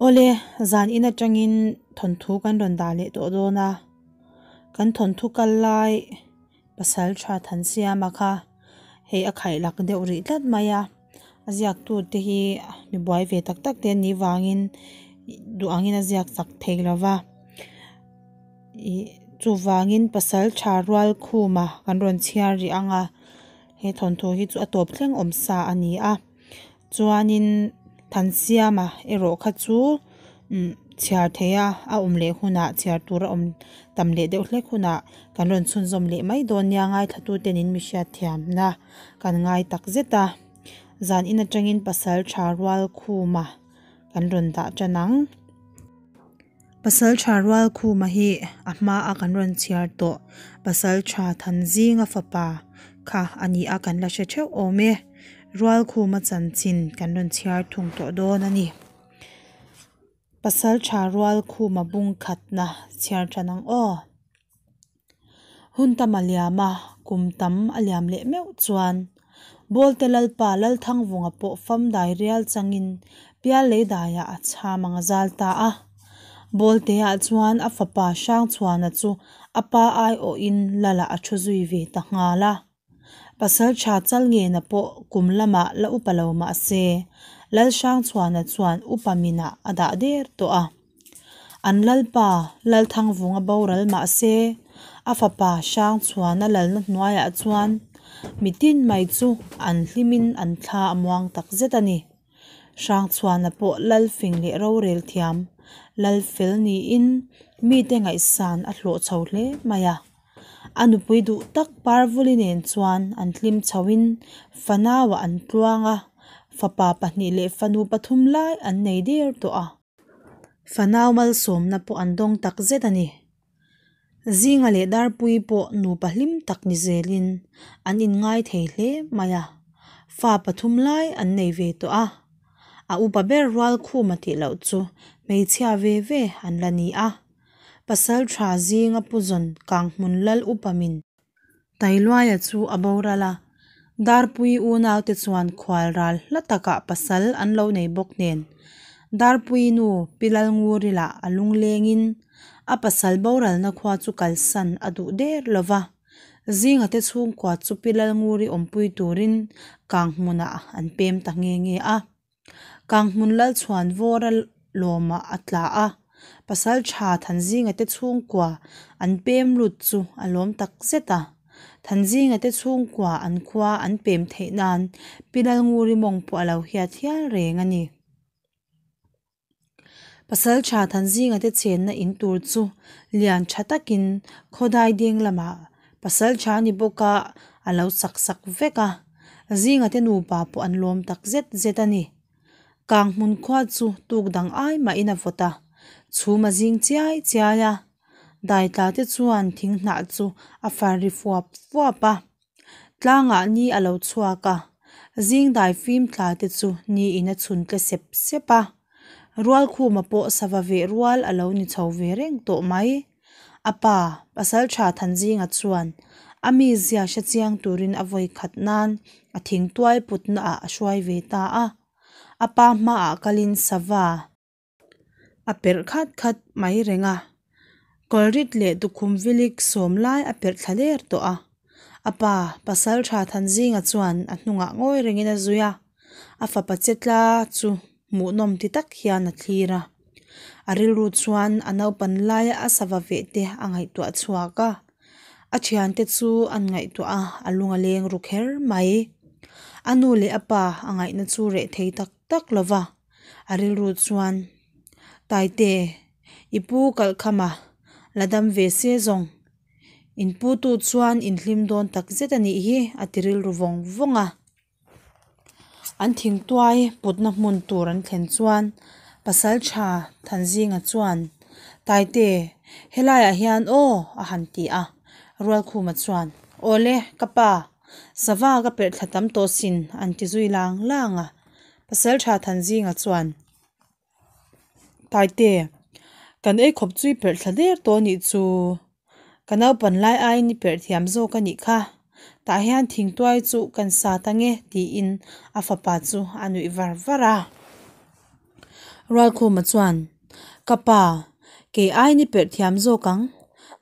Awle, zan in atangin thawnthu kan rawn dah leh tawh dawn a, kan thawnthu kal lai pasal tha Thansiama kha hei a khaih lak deuh rih tlat mai a, a ziaktu te hi mi buai ve tak tak te an nih vangin duh angin a ziak chak thei lo va, ih chuvangin pasal tha rual khuma kan rawn chhiar rih ang a, he thawnthu hi chu a tawp thleng awm sa a ni a. Chuanin Thansiama erawh kha chu umm chhiar theih a, a awm leh hunah chhiar tur a awm tam leh deuh hlek hunah kan rawn chhunzawm leh mai dawn nia ngaithlatuten in mi hriatthiamna kan ngai tak zet a. Zan in atangin pasal tha rual khuma kan rawn dah tan ang. Pasal tha rual khuma hi a hma a kan rawn chhiar tawh pasal tha Thanzinga fapa kha a ni a kan la hre theuh awm e. Rual khuma chanchin kan rawn chhiar thung tawh dawn a ni. Pasal tha rual khuma bung khatna chhiar tan ang aw. Hun tam a liam a, kum tam a liam leh meuh chuan Bawlte Lalpa Lalthangvunga pawh fam dai rial changin pial lei daiah a chham ang a zal ta a. Bawlteah chuan a fapa Hrangchhuana chu a pa aiawhin Lala a thu zui ve ta nghal a. Pasalṭha Chalngena pawh kum lamah la upa lo mah se, Lalhrangchhuana chuan upa minah a dah der tawh a. An lalpa Lalthangvunga boral mah se, a fapa Hrangchhuana lalna hnuaiah chuan mitin mai chu an hlimin an thla a muang tak zet a ni. Hrangchhuana pawh Lalfing leh rorel thiam, Lalfel niin mite ngaihsan a hlawh chho hle mai a. A nupui duh tak Parvuli nen chuan an hlim chhoin fanauah an tluang a, fapa pahnih leh fanu pathum lai an nei der tawh a. Fanau malsawmna pawh an dawng tak zet a ni. Zinga leh Darpuii pawh nupa hlim tak ni zelin an inngai thei hle mai a, fa pathum lai an nei ve tawh a. A upa ber rual khuma tih loh chu hmeichhia ve ve an la ni a. Pasal tha zinga pu zawn Kanghmun lal upa min Tailuaia chu a boral a, Darpui unaute chuan khual ral hla takah pasal an lo nei bawk nen Darpui nu Pi Lalnguri lah a lunglengin a pasal boralna khua chu kalsan a duh der lo va, Zinga te chhungkua chu Pi Lalnguri awmpui turin Kanghmunah an pem ta nghe nghe a. Kanghmun Lalchhuan vawra lawmah a tla a, pasal tha Thanzinga te chhungkua an pem lut chu a lawm tak zet a. Thanzinga te chhungkua an khua an pem theih nan Pi Lalnguri mawng pawh a lo hiat hial reng a ni. Pasal tha Thanzinga te chenna in tur chu lian tha takin khawdai ding lamah pasal tha ni bawka a lo sak sak vek a, Zinga te nupa pawh an lawm tak zet zet a ni. Kang hmun khua chu tuk dang ai mahin a vawt a, chhum a zing chiai chiai a, daitla te chuan thing hnah chu a far ri fuap fuap a. Tlangah ni a lo chhuak a, zing dai fim thla te chu ni in a chhun tle sep sep a. Rualkhuma pawh sava veh rual a lo ni chho ve reng tawh mai. A pa, Pasalṭha Thanzinga chuan a mizia hre chiang turin a vawi khat nan a thingtuai putna ah a hruai ve ta a. A pa hmaah kalin sava. A perh khat khat mai reng a, kawlrit leh tukhum vilik sawm lai a perh thla der tawh a. A pa, pasal tha Thanzinga chuan a hnungah ngawi rengin a zui a, a fapa che tla chu hmuhnawm ti tak hian a thlir a. A rilru chuan a naupan laia a sava veh te a ngaihtuah chhuak a, a thiante chu an ngaihtuah a, a lung a leng ru kher mai. A nu leh a pa a ngaihna chu reh thei tak tak lo va. A rilru chuan, Taite, i pu kalh kham a, la dam ve se zawng. In pu tu chuan in hlim dawn tak zet a nih hi, a ti rilru vawng vawng a. An thingtuai putna hmun tur an thlen chuan pasal tha Thanzinga chuan, Taite, helaiah hian aw, a han ti a. Rualkhuma chuan, Awle, ka pa, sava ka perh thla tam tawh sin, an ti zui lang lang a. Pasalṭha Thanzinga chuan, Taite, kan ei khawp chu i perh thla der tawh anih chu. Ka naupan lai aiin i perh thiam zawk anih kha. Tah hian thingtuai chu kan sat ange tiin a fapa chu a nuih var var a. Rualkhuma chuan, Ka pa, kei aiin i perh thiam zawk ang.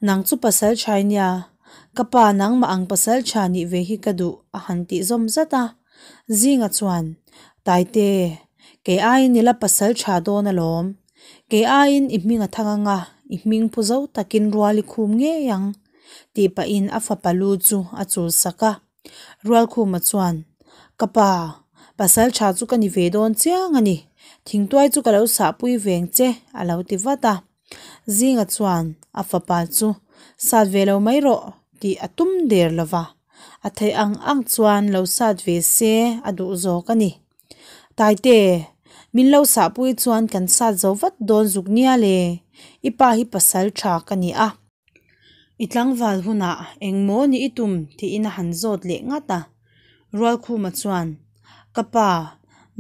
Nang chu pasal tha i nia, ka pa nangmah ang pasal tha nih ve hi ka duh a han tih zawm zat a. Zinga chuan, Taite, kei aiin i la pasal tha dawn alawm. Kei aiin i hming a thang anga i hming pu zo takin rual i khum ngei ang tih pahin a fapa lu chu a chul sak a. Rualkhuma chuan, Ka pa, pasal tha chu ka ni ve dawn chiang a ni. Thingtuai chu ka lo sahpui veng che a lo ti vat a. Zinga chuan a fapa chu, Sat ve lo mai rawh tih a tum der lo va, a theih ang ang chuan lo sat ve se a duh zawk a ni. Taite, min lo sahpui chuan kan sat zo vat dawn zuk nia le, i pa hi pasal tha ka ni a. I tlangval hunah engmaw ni i tum tiin a han zawt leh ngat a. Rualkhuma chuan, Ka pa,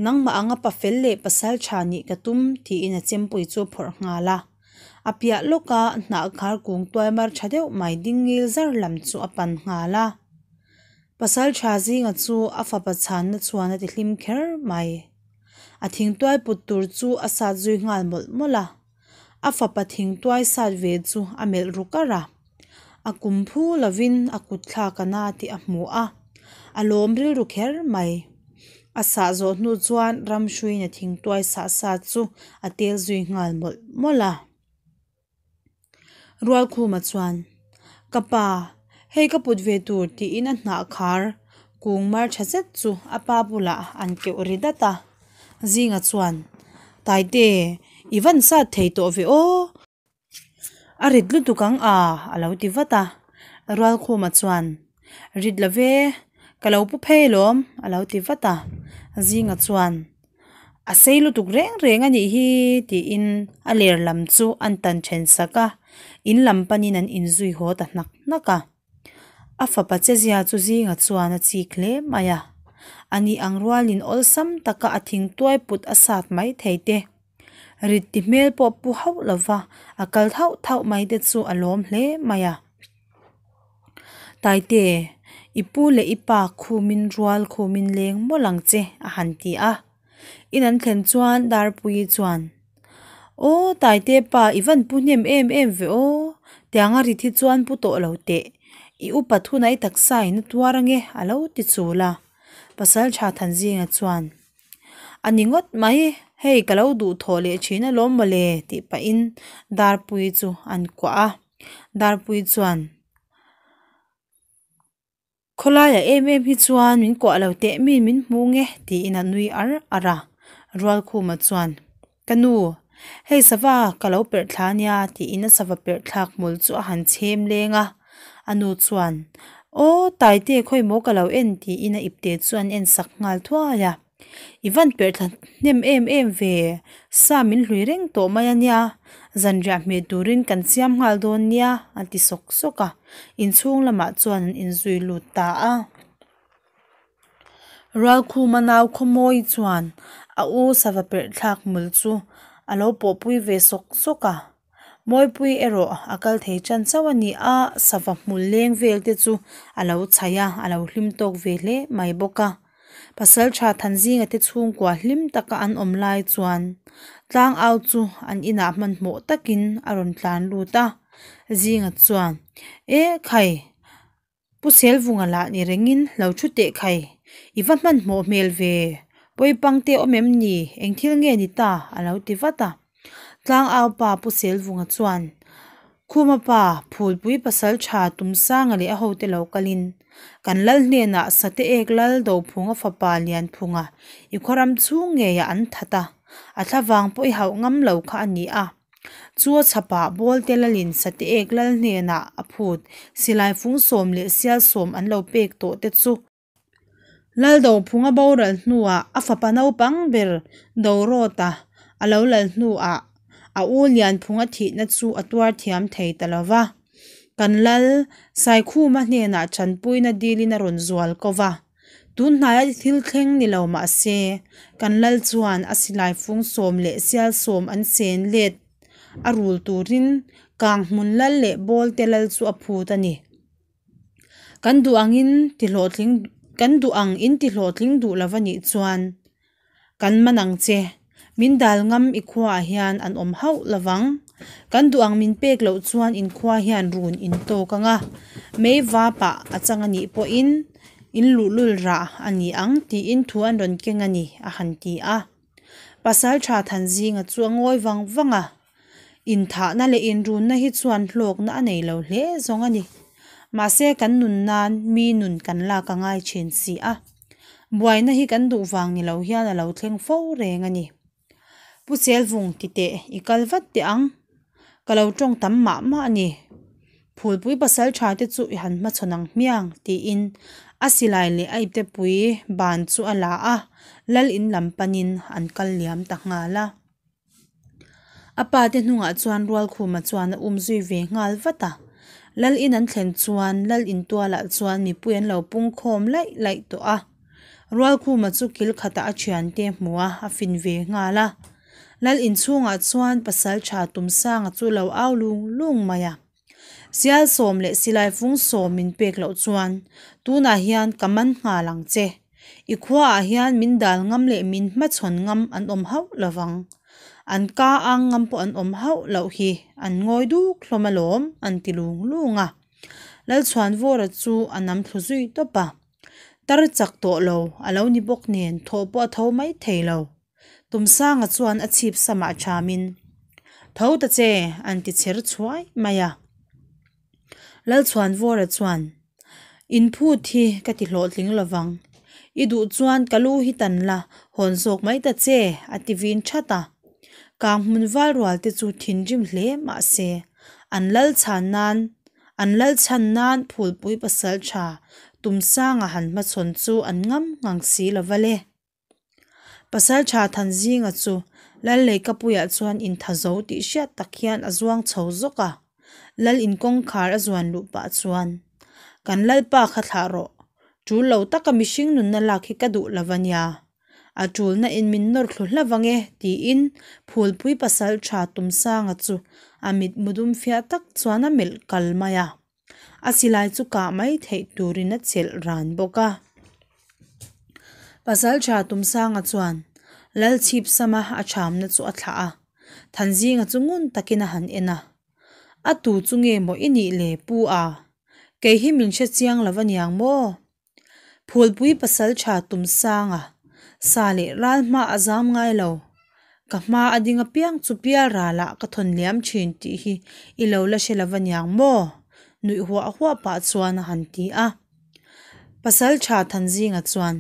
nangmah anga pa fel leh pasal tha nih ka tum tiin a chempui chu a phawrh nghal a. A piah lawka hnahkhar kung tuai mar tha deuh mai ding ngil zar lam chu a pan nghal a. Pasal tha zinga chu a fapa chhanna chuan a ti hlim kher mai. A thingtuai put tur chu a sat zui nghal mawlh mawlh a. A fapa thingtuai sat ve chu a melh ru kar a. A kum phu lovin a kut thlak a na tih a hmu a, a lawm rilru kher mai. A sah zawh hnu chuan ramhruiin a thingtuai sah sa chu a tel zui nghal mawlh mawlh a. Rualkhuma chuan, Ka pa, hei ka put ve tur tiin a hnah khar kung mar tha zet chu a pa bulah an keuh ri dat a. Zinga chuan, Taite, i van sat thei tawh ve aw. A rit lutuk ang a, a lo ti vat a. Rualkhuma chuan, Rit lo ve, ka lo pu phei alawm, a lo ti vat a. Zinga chuan, A sei lutuk reng reng a nih hi, tiin a ler lam chu an tan then sak a, in lam panin an inzui haw ta hnak hnak a. A fapa chezia chu zinga chuan a chik hle mai a, ani ang rualin awlsam taka a thingtuai put a sat mai thei te. Rit ti hmel pawh pu hauh lova a kal thauh thauh mai te chu a lawm hle mai a. Taite, i pu leh i pa khumin rual khumin leng mawlh ang che a han ti a. In an thlen chuan Darpuii chuan, Aw Taite pa i van pu hnem em em ve aw, tianga rit hi chuan pu tawh lo teh, i upa thuna i taksa in a tuar ange a lo ti chul a. Pasal tha Thanzinga chuan, A ni ngawt mai, hei ka lo duh thawh leh thin alawm mawle tih pahin Darpuii chu an kuah a. Darpuii chuan, Khawlaiah em em hi chuan min kuah lo teh mi min hmu nge tiin a nui ar ar a. Rualkhuma chuan, Ka nu, hei sava ka lo perh thla nia tiin a sava perh thlak hmul chu a han chhem leng a. A nu chuan, Aw, Taite khawi maw ka lo en tiin a ipte chu an en sak nghal thuai a. I van perh thla hnem em em ve, sa min hlui reng tawh mai a nia, zanriah hmeh turin kan siam nghal dawn nia a ti sawk sawk a, inchhung lamah chuan an inzui lut ta a. Rualkhuma nau Khawmawi chuan a u sava perh thlak hmul chu a lo pawhpui ve sawk sawk a. Mawipui erawh a kal thei tan chauh a ni a, sava hmul leng vel te chu a lo chhaih a, a lo hlim tawk ve hle mai bawk a. Pasaltha Thanzinga te chhungkua hlim taka an awm lai chuan tlangau chu an inah hmanhmawh takin a rawn tlan lut a, Zinga chuan, E khai! Pu Selvunga lah ni rengin lo thu teh khai, i va hmanhmawh hmel ve, pawipang te awm em ni, eng thil nge ni ta? a lo ti vat a. Tlangau pa Pu Selvunga chuan, Khuma pa, Phulpui pasal tha Tumsanga leh a hote lo kalin, kan lal hnenah Sate ek lal Dophunga fapa Lianphunga i khawram chhung ngeiah an that a, a thlavang pawh i hauh ngam lo kha a ni a. Chu a chhapah Bawlte lalin Sate ek lal hnenah a phut silai fung sawm leh sial sawm an lo pek tawh te chu. Lal Dophunga boral hnuah a fapa naupang ber Dorawta a lo lal hnuah a u Lianphunga thihna chu a tuar thiam thei ta lo va. Kan lal Saikhuma hnenah chanpuina dilin a rawn zual ko va. Tun hnaia thil thleng ni lo mah se, kan lal chuan a silai fung sawm leh sial sawm an sen let a rul turin kang hmun lal leh bawlte lal chu a phut a ni. Kan duh angin ti hlawhtling kan duh ang in ti hlawhtling duh lo va nih chuan kan man ang che. Min dal ngam i khuaah hian an awm hauh lovang. Kan duh ang min pek loh chuan in khua hian run in tawk ang a, mei vapah a chang a nih pawhin in luhlul rah a ni ang tiin thu an rawn keng a ni a han ti a. Pasalṭha Thanzinga chu a ngawi vang vang a, Inthahna leh inrunna hi chuan hlawkna a nei lo hle zawng a ni. Mahse kan nun nan mi nun kan lak a ngai thin si a. Buaina hi kan duh vang ni lo hian a lo thleng fo reng a ni. Pu Chelvung ti teh i kal vat teh ang. Ka lo tawng tam mah mah a ni. Phulpui pasal tha te chu i han hmachhawn ang hmiang tiin a silai leh a iptepui ban chu a la a, lal in lam panin an kal liam ta nghal a. A pa te hnungah chuan Rualkhuma chuan a um zui ve nghal vat a. Lal in an thlen chuan lal in tualah chuan mipui an lo pung khawm laih laih tawh a. Rualkhuma chu kil khatah a thiante hmu a, a fin ve nghal a. Lal inchhungah chuan Pasaltha Tumsanga chu lo au lung lung mai a. Sial sawm leh silai fung sawm min pek loh chuan tunah hian ka man nghal ang che. I khuaah hian min dal ngam leh min hmachhawn ngam an awm hauh lo vang. An ka ang ngam pawh an awm hauh loh hi an ngawi duk hlawm alawm an ti lung lung a. Lalchhuanvawra chu a nam thlu zui tawp a. Tar chak tawh lo a lo ni bawk nen thawh pawh a tho mai thei lo. Tumsanga chuan a chhip samah thamin, Tho ta che, an ti chher chhuai mai a. Lalchhuanvawra chuan, Inphut hi ka ti hlawhtling lovang. I duh chuan ka lu hi tan la, hawn zawk mai ta che, a ti vin that a. Kang hmun val rual te chu thinrim hle mah se, an lal chhan nan an lal chhan nan phulpui pasal tha Tumsanga han hmachhawn chu an ngam ngang si lova le. Pasalṭha Thanzinga chu Lalleikapuiah chuan intha zo tih hriat tak hian a zuang chho zawk a, Lal in kawngkhar a zuan luh pah chuan, Kan Lalpa kha thlah rawh, ṭul lo taka mihring nunna lak hi ka duh lo va nia, a ṭulna in min nawr thlu hla vang e tiin Phulpui Pasalṭha Tumsanga chu a mitmu dum fiah tak chuan a melh kal mai a. A silai chu kah mai theih turin a chelh ran bawk a. Pasalṭha Tumsanga chuan Lalchhip sama a ṭhamna chu a thlah a, Thanzinga chu ngun takin a han en a. A tu chu nge maw i nih le Pu a? Kei hi min hre chiang lo a niang maw? Phulpui pasalṭha Tumsanga sa leh ral hma a zam ngai lo. Ka hma a ding apiang chu pial ralah ka thawn liam ṭhin tih hi i lo la hre lo aniang maw? Nuih huah huah pah chuan a han ti a. Pasalṭha Thanzinga chuan,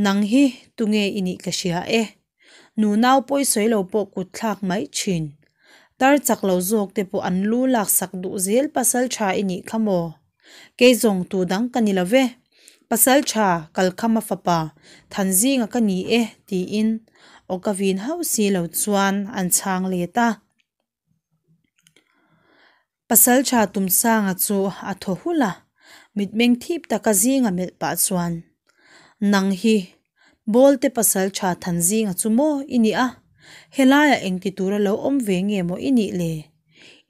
Nang hi tunge i nih ka hria e. Nunau pawi sawi lo pawh kut thlak mai thin. Tar chak lo zawk te pawh an lu lak sak duh zel pasal tha i nih kha maw? Kei zawng tu dang ka ni lo ve. Pasal tha Kalkhama fapa Thanzinga ka ni e tiin aw ka vin hauh si lo chuan an chhang let a. Pasalṭha Tumsanga chu a thaw hulh a, mitmeng thip taka zinga melh pah chuan, Nang hi Bawlte pasalṭha Thanzinga chu maw i nih a? Helaiah engti tura lo awm ve nge maw i nih le?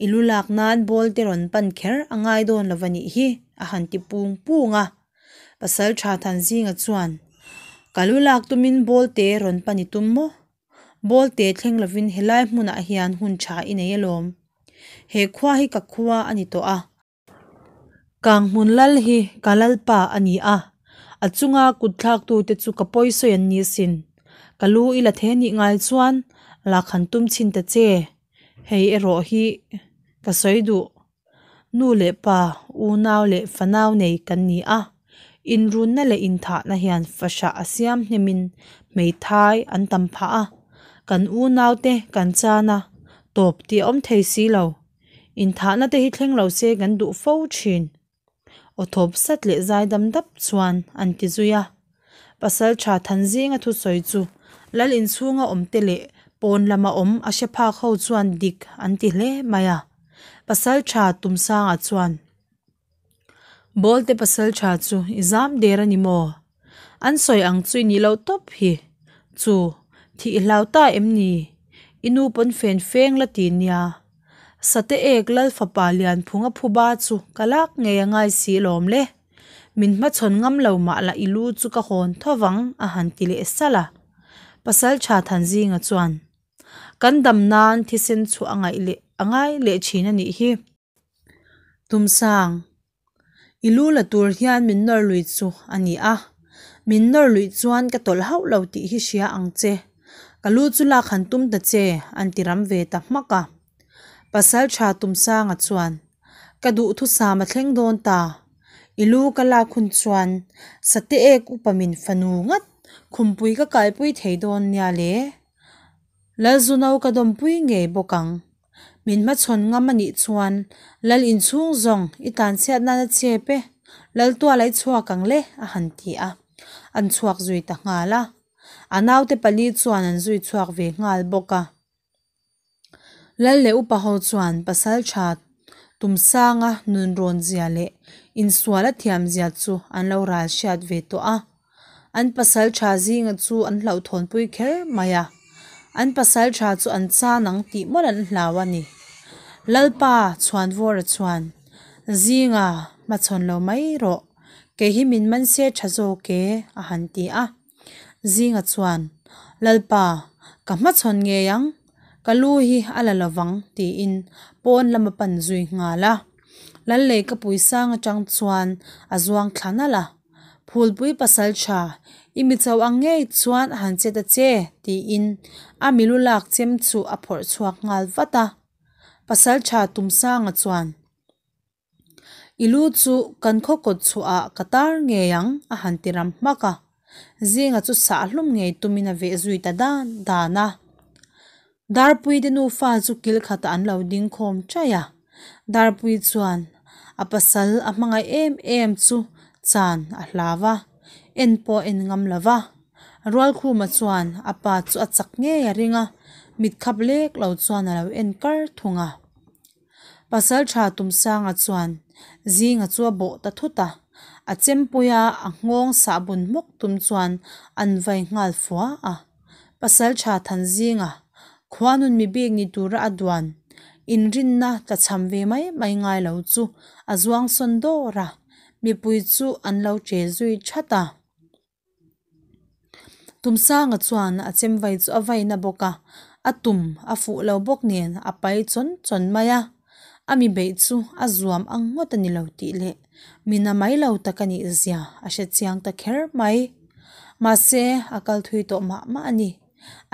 I lu lak nan Bawlte rawn pan kher a ngai dawn lo va nih hi, a han ti pung pung a. Pasalṭha Thanzinga chuan, Ka lu lak tumin Bawlte rawn pan i tum maw? Bawlte thleng lovin helai hmunah hian hun tha i nei alawm. He khua hi ka khua a ni tawh a. Kanghmun lal hi ka lalpa a ni a, a chunga kut thlaktute chu ka pawisawi an ni asin. Ka lu i la the nih ngai chuan lak han tum chhin ta che. Hei erawh hi ka sawi duh. Nu leh pa, unau leh fanau nei kan ni a, inrunna leh inthahna hian fahrah a siam hnemin hmeithai an tam phah a, kan unaute kan chan a, tawp tih a awm thei si lo. Inthahna te hi thleng lo se kan duh fo thin. Aw thawp sat leh zai dam dap chuan an ti zui a. Pasalṭha Thanzinga thusawi chu Lal inchhunga awmte leh pawn lama awm a hre phak ho chuan dik an ti hle mai a. Pasalṭha Tumsanga chuan, Bawlte pasalṭha chu i zam der a ni maw? An sawi ang chu i nih loh tawp hi. Chu, thih i hlau ta em ni? I nu pawn fen feng la ti nia. Sate ek Lal fapa Lianphunga phuba chu ka lak ngei a ngai si lawm le. Min hmachhawn ngam lo mah la i lu chu ka hawn tho vang a han ti leh salh a. Pasalṭha Thanzinga chuan, Kan dam nan thisen chhuah a ngaih leh a ngai leh ṭhin a nih hi. Tumsang, i lu la tur hian min nawr lui chu a ni a, min nawr luih chuan ka tawlh hauh lo tih hi hria ang che. Ka lu chu lak han tum ta che, an ti ram ve ta hmak a. Pasalṭha Tumsanga chuan, Ka duhthusam a thleng dawn ta. I lu ka lak hun chuan Sate ek upa min fanu ngat khumpui ka kaipui thei dawn nia le. Lalzuno ka dawmpui ngei bawk ang. Min hmachhawn ngam a nih chuan Lal inchhung zawng i tlanchhiat nana chep e, Laltuala i chhuak ang le a han ti a. An chhuak zui ta nghal a. A naute pali chuan an zui chhuak ve nghal bawk a. Lal leh upa ho chuan Pasalṭha Tumsanga nunrawn zia leh insual a thiam zia chu an lo ral hriat ve tawh a. An pasalṭha zinga chu an hlauhthawnpui kher mai a, an pasalṭha chu an chan ang tih mawlh an hlau a ni. Lalpa Chhuanvawra chuan, Zinga hmachhawn lo mai rawh, kei hi min man se ṭha zawk e, a han ti a. Zinga chuan, Lalpa, ka hmachhawn ngei ang, ka lu hi a la lovang, tiin pawn lam a pan zui nghal a. Lallei ka puisang atang chuan a zuang thla nalh a, Phulpui pasal tha, i mi cho ang ngei chuan a han che ta che, tiin a milu lak chem chu a phawrh chhuak nghal vat a. Pasal tha Tumsanga chuan, I lu chu kan khaw kawt chhuahah ka tar ngei ang, a han ti ram hmak a. Zinga chu sah hlum ngei tumin a veh zui ta dan dan a. Darpuite nufa chu kil khatah an lo ding khawm chaih a. Darpui chuan a pasal a hmangaih em em chu chan a hlau a, en pawh a en ngam lo va. Rualkhuma chuan a pa chu a chak ngei a ring a, mitkhap lek lo chuan a lo en kar thung a. Pasalṭha Tumsanga chuan Zinga chu a bawh ta thut a, a chempuia a nghawng sah bun hmawk tum chuan an vai nghal fua a. Pasalṭha Thanzinga, khuanun mi bik ni tura a duan, inrinna tlachham ve mai mai ngai lo chu a zuang sawn dawr a, mipui chu an lo ṭe zui ṭhat a. Tumsanga chuan a chemvai chu a vaina bawk a, a tum a fuh lo bawk nen a pai chawn chawn mai a, a mi beih chu a zuam ang ngawt a ni lo tih leh mi na mai lo tak a nih zia a hre chiang ta kher mai. Mahse a kal thui tawh mah mah a ni.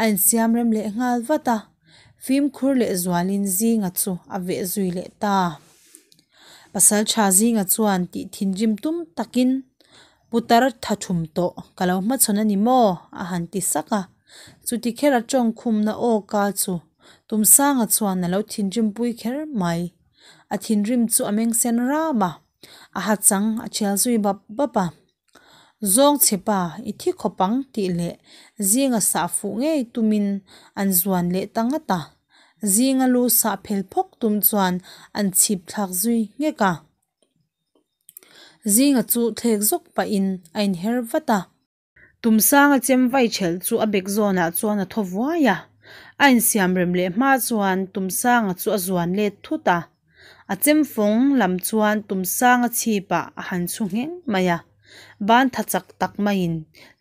A insiam rem leh nghal vat a, fimkhur leh zualin zinga chu a veh zui leh ta. Pasaltha zinga chuan tih thinrim tum takin Putar tha thum tawh ka lo hmachhawn a ni maw? a han ti sak a. Chuti khera tawngkhumna aw ka chu Tumsanga chuan a lo thinrimpui kher mai. A thinrim chu a meng sen ram a, a ha chang a thial zui bap bap a. Zawng chhe pa, i thi khawp ang tih leh zinga sah fuh ngei tumin an zuan leh ta ngat a. Zinga lu sah phel phawk tum chuan an chhip thlak zui nghek a. Zinga chu thlek zawk pahin a inher vat a. Tumsanga chem vai ṭhelh chu a bek zawnah chuan a thaw vuai a. A insiam rem leh hma chuan Tumsanga chu a zuan let thut a. A chem fawng lam chuan Tumsanga chhipah a han chhu ngheng mai a. Ban tha chak tak maiin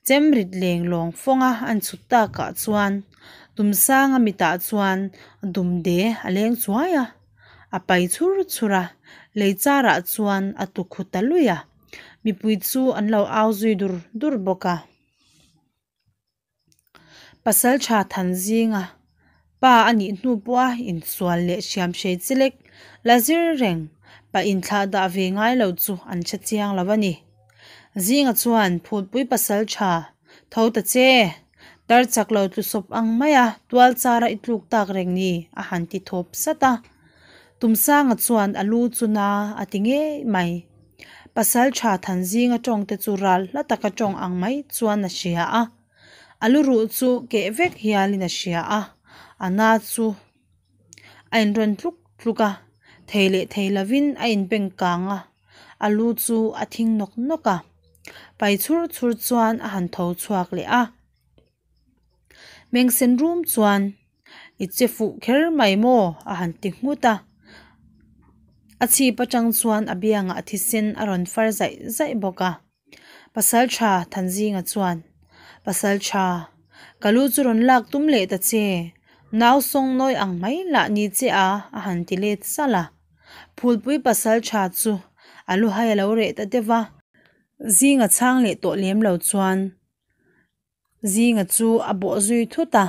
chem rit leng lawng fawnga an chhut takah chuan Tumsanga mitah chuan dumde a leng chuai a. A pai chhur chhur a, lei charah chuan a tukhu ta lui a, mipui chu an lo au zui dur dur bawk a. Pasaltha Thanzinga pa a nih hnu pawha insual leh hriamhrei chelek la zir reng pa inthlah dah ve ngai lo chu an hre chiang lo a ni. Zinga chuan Phutpui pasaltha tho ta che, tar chak lo tlu sawp ang maia tual chara i tluk tak reng ni a han ti thawp sat a. Tumsanga chuan a lu chu na a ti ngei mai. Pasaltha Thanzinga tawngte chu ral hla taka tawng ang mai chuan a hria a. A lu ruh chu keh vek hialin a hria a, a na chu a inrawn tluk tluk a, thei leh thei lovin a inbeng kang a. A lu chu a thing nawk nawk a, pai chhur chhur chuan a han tho chhuak leh a. Mengsen rum chuan, I che fuh kher mai maw? a han ti nghut a. A chhip atang chuan a biangah thisen a rawn far zaih zaih bawk a. Pasaltha Thanzinga chuan, Pasaltha. Ka lu chu rawn lak tum leh ta che, nau sawng nawi ang mai lah ni che a, a han ti let salh a. Phulpui pasal tha chu a lu hai a lo reh ta deuh va. Zinga chhang leh tawh lem lo chuan Zinga chu a bawh zui thut a,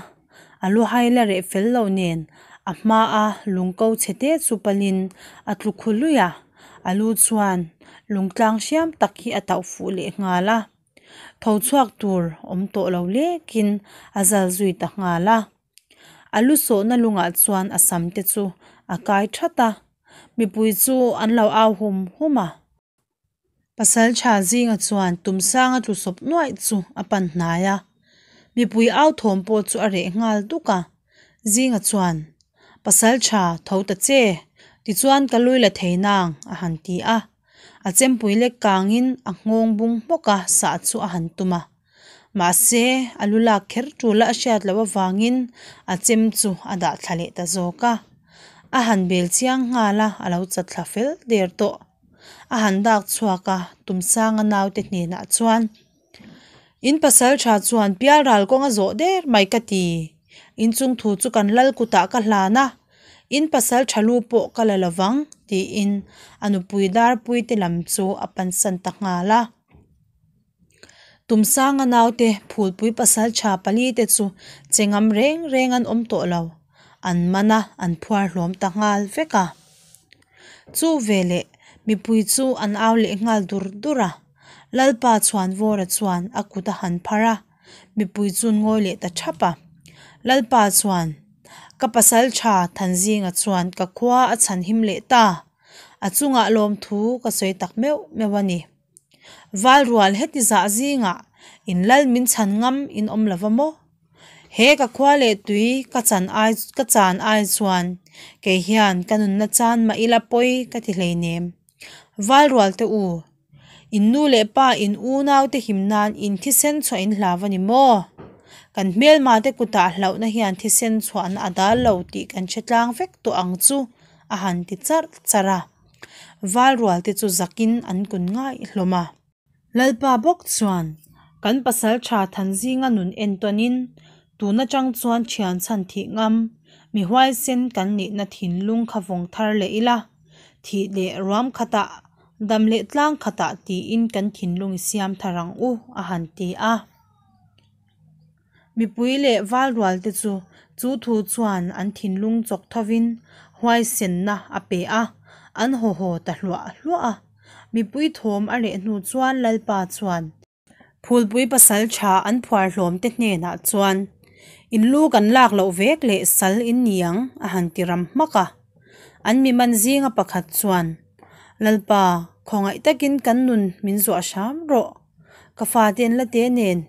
a lu hai la reh fel lo nen a hma a lung ko chhe te chu palin a tlu khu lui a, a lu chuan lung tlang hriam tak hi a tauh fuh leh nghal a, tho chhuak tur awm tawh lo lekin a zal zui ta nghal a. A lu sawhna lungah chuan a sam te chu a kai that a, mipui chu an lo au hum hum a. Pasalṭha zinga chuan tumsanga tlu sawp nuaih chu a pan hnai a, mipui au thawm pawh chu a reh nghal duk a. Zinga chuan, Pasalṭha, tho ta che, tichuan ka lui la thei nang, a han ti a. A chempui lek kangin a nghawng bung hmawk a sah chu a han tum a. Mahse, a lu lak kher tul a hriat loh avangin a chem chu a dah thla leh ta zawk a. A han bel chiang nghal a, a lo chat thla fel der tawh. A han dak chhuak a, Tumsanga naute hnenah chuan, In pasal tha chuan pial ral kawng a zawh der mai ka ti. In chung thu chu kan lal kutah ka hlan a, in pasal tha lu pawh ka la lovang, tiin a nupui darpuite lam chu a pansan ta nghal a. Tumsanga naute phulpui pasal tha pali te chu che ngam reng reng an awm tawh lo, an man a, an phuar hlawm ta nghal vek a. Chu veleh mipui chu an au leh nghal dur dur a, Lalpa Chhuanvawra chuan a kut a han phar a, mipui chu an ngawi leh ta thap a. Lalpa chuan, Ka pasal tha Thanzinga chuan ka khua a chhan him leh ta, a chungah lawmthu ka sawi tak meuh meuh a ni. Val rual heti zah zingah in lal min chhan ngam in awm lo va maw? He ka khua leh tui ka chan ai ka chan ai chuan kei hian ka nunna chan mah ila pawi ka ti hleinem. Val rual te u, in nu leh pa in unau te him nan in thisen chhuah in hlau a ni maw? Kan hmelma te kutah hlauhna hian thisen chhuahna a dal lo tih kan hre tlang vek tawh ang chu a han ti charh charh a. Val rual te chu zakin an kun ngai hlawm a. Lalpa bawk chuan kan pasal tha Thanzinga nun entawnin tun atang chuan thian chhan thih ngam, mi huaisen kan nihna thinlung kha vawng thar leh ila, thih leh ruam khatah, dam leh tlang khatah tiin kan thinlung i siam thar ang u a han ti a. Mipui leh valrual te chu chu thu chuan an thinlung chawk thovin huaisenna a pe a, an haw haw ta hluah hluah a. Mipui thawm a reh hnu chuan Lalpa chuan. Phulpui pasal tha an phuar hlawm te hnenah chuan, In lu kan lak loh vek leh sal in ni ang, a han ti ram hmak a. An mi man zinga pakhat chuan, Lalpa, khawngaih takin kan nun min zuah hram rawh. Ka fate an la te nen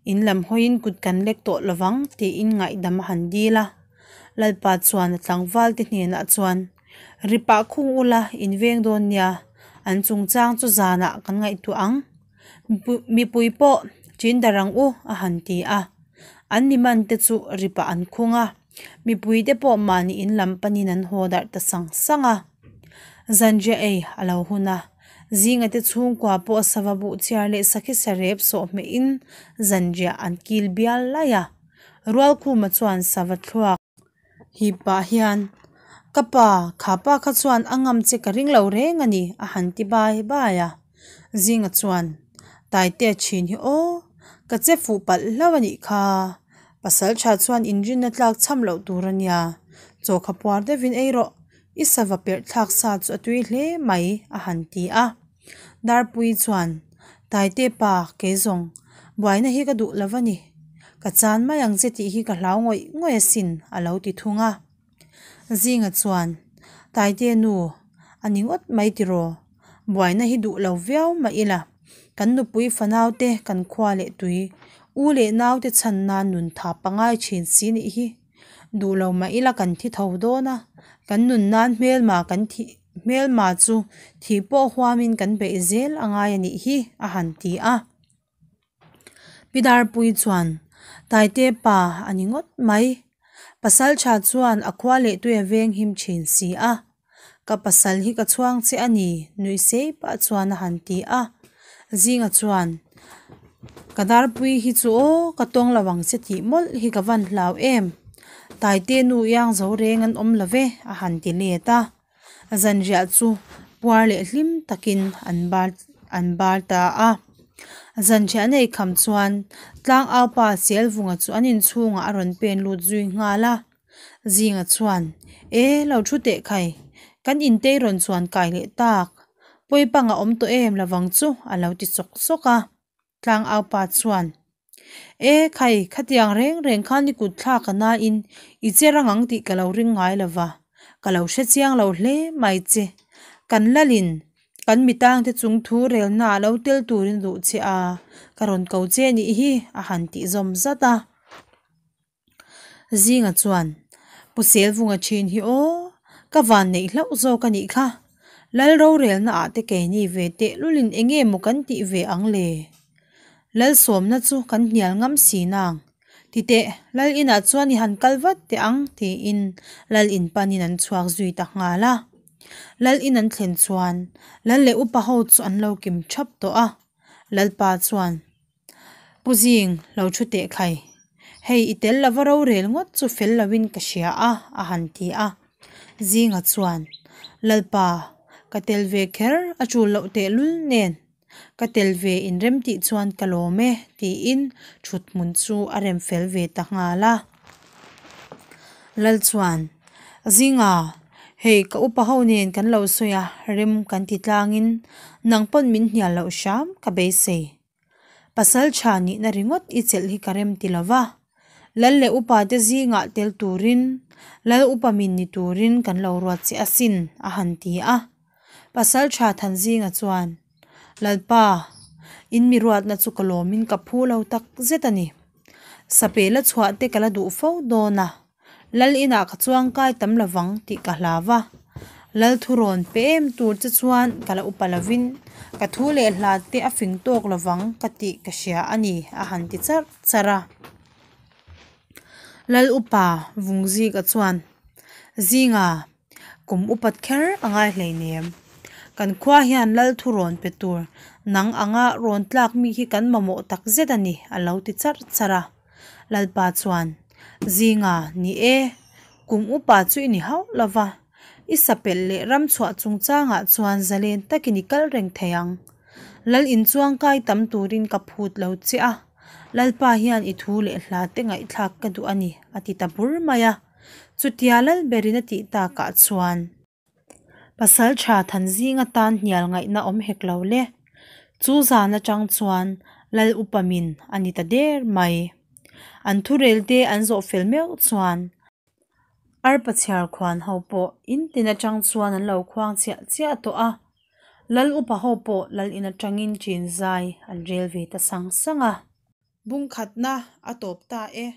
in lam hawiin kut kan lek tawh lovang tiin ngaihdam a han dil a. Lalpa chuan a tlangval te hnenah chuan, Ri pah khung ula in veng dawn nia, an chungchang chu zanah kan ngaihtuah ang. Mipui pawh chin dar ang u a han ti a. An mi man te chu ri pah an khung a, mipui te pawh mahni in lam panin an haw darh ta sang sang a. Zanriah ei a lo hun a. Zinga te chhungkua pawh sava buh chhiar leh sakhi sarep sawh hmehin zanriah an kil bial laih a. Rualkhuma chuan sava thluak hi pah hian, Ka pa, kha pa kha chuan a ngam che ka ring lo reng a ni, a han ti bai bai a. Zinga chuan, Taitea thin hi aw, ka che fuh palh hlauh a nih kha. Pasal tha chuan inrinna tlak chham loh tur a nia, chaw kha puar deuhin ei rawh. I sava perh thlak sa chu a tui hle mai, a han ti a. Darpui chuan, Taite pa, kei zawng, buaina hi ka duh lo va ni. Ka chan mai ang che tih hi ka hlau ngawih ngawih asin, a lo ti thung a. Zinga chuan, Taite nu, a ni ngawt mai tiraw? Buaina hi duh lo viau mah ila, kan nupui fanaute kan khua leh tui, u leh naute chhan nan nun tha pangai thin si nih hi. Duh lo mah ila kan thi tho dawn a, kan nun nan hmelma kan thih hmelma chu thih pawh huamin kan beih zel a ngai a nih hi a han ti a. Pi Darpui chuan Taite pa a ni ngawt mai. Pasal tha chuan a khua leh tui a veng him thin si a. Ka pasal hi ka chhuang che a ni nuih sei pah chuan a han ti a. Zinga chuan. Ka darpui hi chu aw ka tawng lo ang che tih mawlh hi ka van hlau em. Taite nu iang zo reng an awm lo ve a han ti let a. Zanriah chu puar leh hlim takin an bar an bar ta a. Zanriah an ei kham chuan tlangaupa Selvunga chu an inchhungah a rawn pen lut zui nghal a. Zinga chuan, E, lo thu teh khai, kan intei rawn chuan kai leh tak, pawipang a awm tawh em lovang chu a lo ti sawk sawk a. Tlangaupa chuan, E khai, khatiang reng reng khan i kut thlak a nain i che rang ang tih ka lo ring ngai lo va, ka lo hre chiang lo hle mai che. Kan lalin kan mitangte chung thu relna a lo tel turin duh che a, ka rawn ko che nih hi a han tih zawm zat a. Zinga chuan, Pu Selvunga thin hi aw, ka van neih hlauh zawk a nih kha. Lal rorelna ah te keini ve teh lulin enge maw kan tih ve ang le? Lal sawmna chu kan hnial ngam si nang. Ti teh, Lal inah chuan i han kal vat teh ang tiin Lal in panin an chhuak zui ta nghal a. Lal in an thlen chuan Lal leh upa ho chu an lo kim thap tawh a. Lalpa chuan, Pu Zing, lo thu teh khai. Hei i tel lova rorel ngawt chu fel loin ka hria a, a han ti a. Zinga chuan, Lalpa, ka tel ve kher a tul loh tehlul nen, ka tel ve inrem tih chuan ka lawm e, tiin thut hmun chu a rem fel ve ta nghal a. Lal chuan, Zinga, hei ka upa ho nen kan lo sawi a, rem kan ti tlangin nang pawn min hnial loh hram ka beisei. Pasal tha nihna ringawt i chelh hi ka rem ti lo va, Lal leh upa te zingah tel turin, Lal upa min ni turin kan lo ruat che asin, a han ti a. Pasal tha Thanzinga chuan, Lalpa, in mi ruatna chu ka lawmin ka phu lo tak zet a ni. Sapela chhuah te ka la duh fo dawn a. Lal inah ka chuang kai tam lovang tih ka hlau a, Lal thurawn pe em tur che chuan ka la upa lovin ka thu leh hla te a fing tawk lovang ka tih ka hria a ni a han ti charh charh a. Lal upa Vungzika chuan, Zinga, kum upat kher a ngai hleinem. Kan khua hian Lal thurawn pe tur nang anga rawn tlak mi hi kan mamawh tak zet a ni a lo ti charh charh a. Lalpa chuan, Zinga, ni e, kum upa chu i ni hauh lo va, i sapelh leh ram chhuah chungchangah chuan zalen takin i kal reng thei ang. Lal inchuang kai tam turin ka phut lo che a, Lalpa hian i thu leh hla te ngaihthlak ka duh a ni, a ti ta bur mai a. Chutia Lal berin a tih takah chuan. Pasal tha Thanzing atan hnial ngaihna awm hek lo le. Chu zan atang chuan Lal upa min a ni ta der mai. An thurel te an zawh fel meuh chuan arpa chhiar khuan ho pawh in tin atang chuan an lo khuang chiah chiah tawh a. Lal upa ho pawh Lal in atangin chin zai an rel ve ta sang sang a. Bungkhatna a tawp ta e.